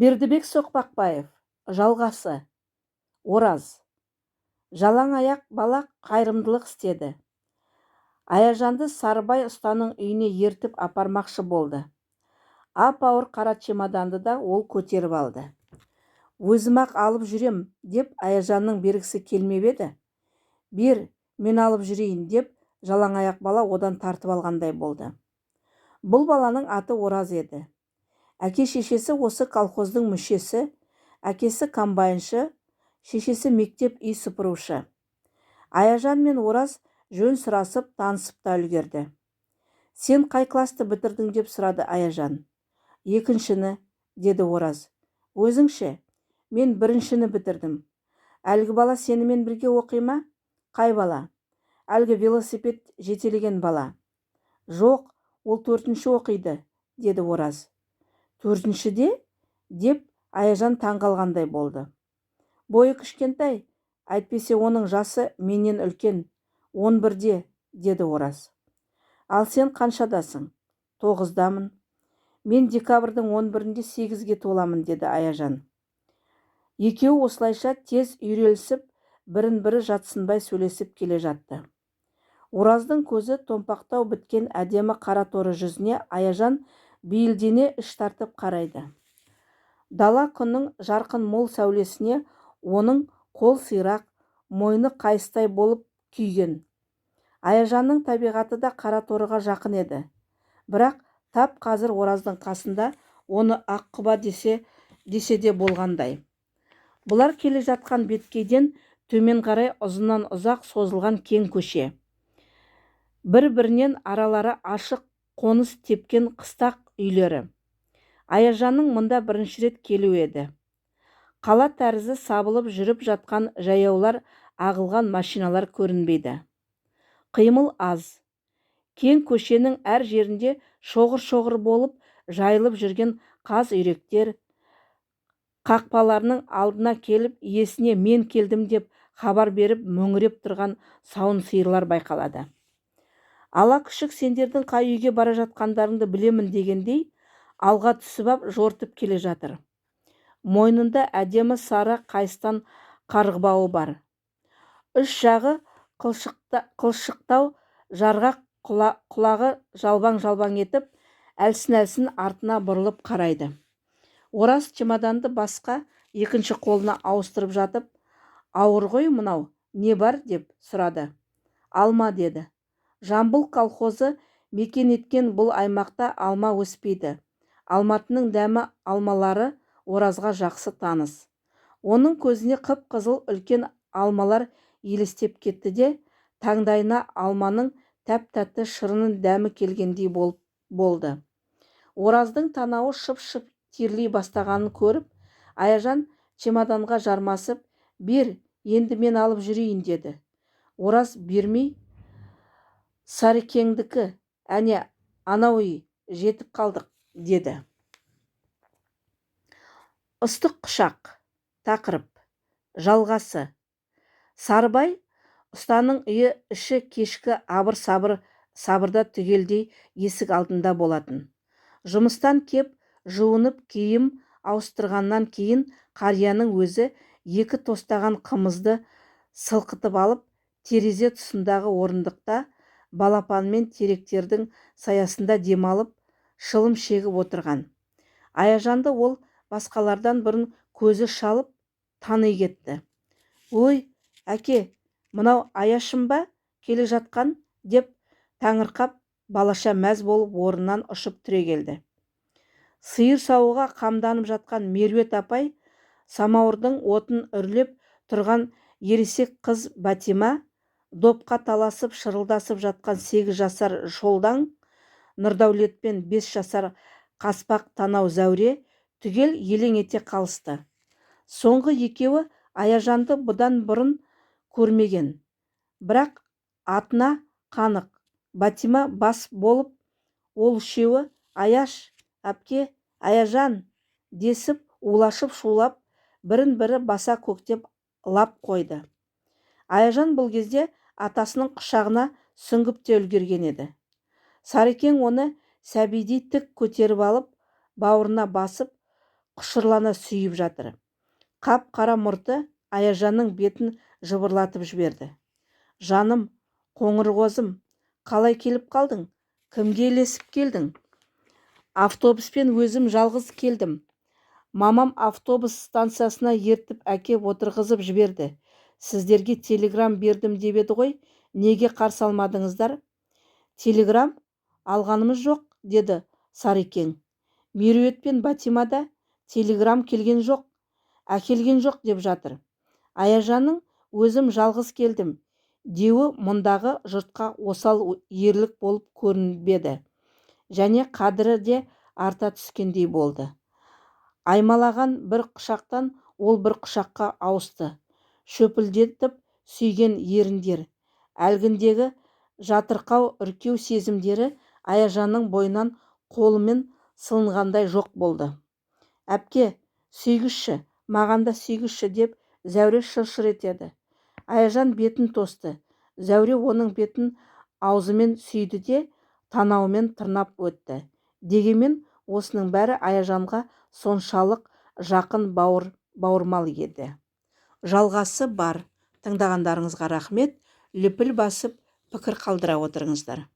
Бердібек Соқпақбаев. Жалғасы. Ораз. Жалаң аяқ бала қайырымдылық істеді. Аяжанды Сарыбай ұстаның үйіне ертіп апармақшы болды. Ап-ауыр қара чемоданды да ол көтеріп алды. Өзім-ақ алып жүрем, деп Аяжанның бергісі келмеп еді. Бер, мен алып жүрейін, деп жалаң аяқ бала одан тартып алғандай болды. Бұл баланың аты Ораз еді. Әке-шешесі осы колхоздың мүшесі, әкесі комбайншы, шешесі мектеп үй сыпырушы. Аяжан мен Ораз жөн сұрасып, танысып та үлгерді. Сен қай класты бітірдің, деп сұрады Аяжан. Екіншіні, деді Ораз. Өзің ше? Мен біріншіні бітірдім. Әлгі бала сенімен бірге оқи ма? Қай бала? Әлгі велосипед жетелеген бала. Жоқ, ол төртінші оқиды, деді Ораз. Төртіншіде? Деп Аяжан таңғалғандай болды. Бойы кішкентай, әйтпесе оның жасы менен үлкен, 11-де, деді Ораз. Ал сен қаншадасың? 9-дамын. Мен декабрьдің 11-інде 8-ге толамын, деді Аяжан. Екеуі осылайша тез үйрелісіп, бірін-бірі жатсынбай сөйлесіп келе жатты. Ораздың көзі томпақтау біткен әдемі қара торы жүзіне Аяжан бейілдене іш тартып қарайды. Дала күннің жарқын мол сәулесіне оның қол сирақ, мойны қайыстай болып күйген. Аяжанның табиғаты да қара торыға жақын еді. Бірақ тап қазір Ораздың қасында оны ақ құба десе де болғандай. Бұлар келе жатқан беткейден төмен қарай ұзыннан ұзақ созылған кең көше. Бір-бірінен аралары ашық қоныс тепкен қыстақ үйлері. Аяжанның мұнда бірінші рет келуі еді. Қала тәрізді сабылып жүріп жатқан жаяулар, ағылған машиналар көрінбейді. Қимыл аз. Кең көшенің әр жерінде шоғыр-шоғыр болып жайылып жүрген қаз-үйректер, қақпаларының алдына келіп иесіне мен келдім деп хабар беріп мөңіреп тұрған сауын сиырлар байқалады. Ала күшік сендердің қай үйге бара жатқандарыңды білемін дегендей, алға түсіп ап жортып келе жатыр. Мойнында әдемі сары қайыстан қарғыбауы бар. Үш жағы қылшықтау жарғақ құлағы жалбаң-жалбаң етіп, әлсін-әлсін артына бұрылып қарайды. Ораз чемоданды басқа екінші қолына ауыстырып жатып, ауыр ғой мынау, не бар, деп сұрады. Алма, деді. Жамбыл колхозы мекен еткен бұл аймақта алма өспейді. Алматының дәмі алмалары Оразға жақсы таныс. Оның көзіне қып-қызыл үлкен алмалар елестеп кетті де, таңдайына алманың тәп-тәтті шырынын дәмі келгендей болды. Ораздың танауы шып-шып терлей бастағанын көріп, Аяжан чемоданға жармасып, бер, енді мен алып жүрейін, деді. Ораз бермей, Сарыкеңдікі, әне, анау үй, жетіп қалдық, деді. Ыстық құшақ. Тақырып. Жалғасы. Сарыбай ұстаның үйі іші кешкі абыр-сабыр сабырда түгелдей есік алдында болатын. Жұмыстан кеп, жуынып киім ауыстырғаннан кейін қарияның өзі екі тостаған қымызды сылқытып алып, терезе тұсындағы орындықта балапанмен теректердің саясында демалып, шылым шегіп отырған. Аяжанды ол басқалардан бұрын көзі шалып, тани кетті. Ой, әке, мынау Аяшым ба келе жатқан, деп таңырқап, балаша мәз болып орнынан ұшып түрегелді. Сиыр саууға қамданып жатқан Меруерт апай, самауырдың отын үрлеп тұрған ересек қыз Бәтима, допқа таласып шырылдасып жатқан 8 жасар Шолдаң Нұрдәулет пен 5 жасар қаспақ танау Зәуре түгел елең ете қалысты. Соңғы екеуі Аяжанды бұдан бұрын көрмеген. Бірақ атына қанық. Бәтима бас болып, ол үшеуі Аяш, әпке, Аяжан десіп, улашып шулап, бірін-бірі баса көктеп лап қойды. Аяжан бұл кезде атасының құшағына сүңгіп те үлгерген еді. Сарыкең оны сәбидей тік көтеріп алып, бауырына басып, Құшырлана сүйіп жатыр. Қап-қара мұрты Аяжанның бетін жыбырлатып жіберді. Жаным, қоңыр қозым, қалай келіп қалдың? Кімге ілесіп келдің? Автобуспен өзім жалғыз келдім. Мамам автобус станциясына ертіп әкеп отырғызып жіберді. Сіздерге телеграм бердім деп еді ғой, неге қарсы алмадыңыздар? Телеграм алғанымыз жоқ, деді Сарыкең. Меруерт пен Батима да телеграм келген жоқ, әкелген жоқ деп жатыр. Аяжанның өзім жалғыз келдім деуі мұндағы жұртқа осал ерлік болып көрінбеді және қадірі де арта түскендей болды. Аймалаған бір құшақтан ол бір құшаққа ауысты. Шөпілдетіп сүйген еріндер. Әлгіндегі жатырқау, үркеу сезімдері Аяжанның бойынан қолымен сылынғандай жоқ болды. Әпке, сүйгізші, маған да сүйгізші, деп Зәуре шыр-шыр етеді. Аяжан бетін тосты. Зәуре оның бетін аузымен сүйді де, танауымен тырнап өтті. Дегенмен осының бәрі Аяжанға соншалық жақын, бауыр, бауырмал еді. Жалғасы бар. Тыңдағандарыңызға рахмет. Лүпіл басып, пікір қалдыра отырыңыздар.